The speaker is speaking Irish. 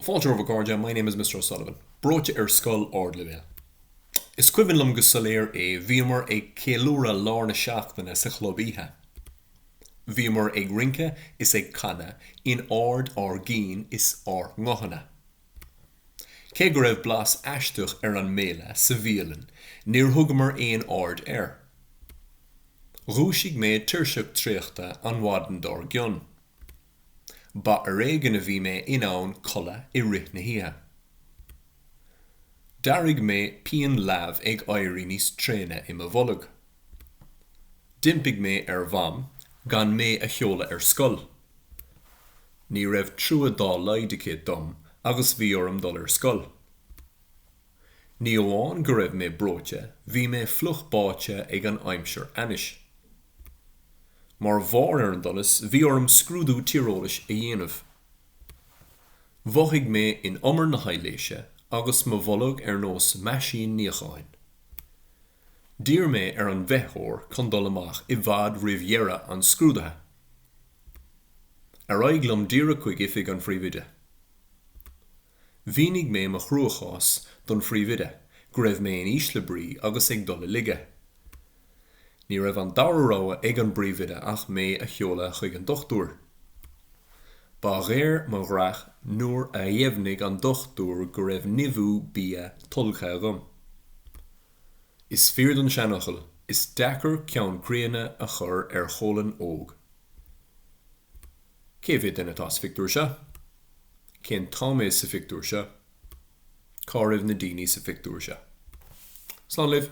Fáilte romhaibh a chairde, my name is Mr O'Sullivan. Breoite ar scoil ardleibhéil. Is cuimhin liom go soiléir é, bhíomar ag ceiliúradh lár na seachtaine sa chlub oíche. Bhíomar ag rince is ag canadh in ard ár gcinn is ár nguthanna. Cé go raibh blas aisteach ar an mbéile sa bhialann níor thugamar aon aird air. Dhúisigh mé tuirseach traochta an mhaidin dár gcionn. Ba ar éigean a bhí mé in ann codladh i rith na hoíche. D'airigh mé pian leamh ag éirí níos tréine i mo bholg. D'impigh mé ar Mham gan mé a sheoladh ar scoil. Ní raibh trua dá laghad aici dom agus bhí orm dul ar scoil. Ní amháin go raibh mé breoite, bhí mé fliuch báite ag an aimsir ainnis. Mar bharr ar an donas, bhí orm scrúdú tíreolais a dhéanamh. Mhothaigh mé in umar na haidhléise agus mo bholg ar nós meaisín níocháin. D'iarr mé ar an bhfeitheoir chun dul amach i bhfad roimh dheireadh an scrúdaithe. Ar aghaidh liom díreach chuig oifig an phríomhoide. Mhínigh mé mo chruachás don phríomhoide, go raibh mé in ísle brí agus ag dul i laige. Ní raibh an dara rogha ag an bpríomhoide ach mé a sheoladh chuig an dochtúir. Ba ghéar mo dhreach nuair a dheimhnigh an dochtúir go raibh nimhiú bia tolgtha agam. Is fíor don seanfhocal, is deacair ceann críonna a chur ar cholainn óg. Cé mhéad duine atá sa phictiúr seo? Cén t-am é sa phictiúr seo? Cá raibh na daoine sa phictiúr seo? Slán libh!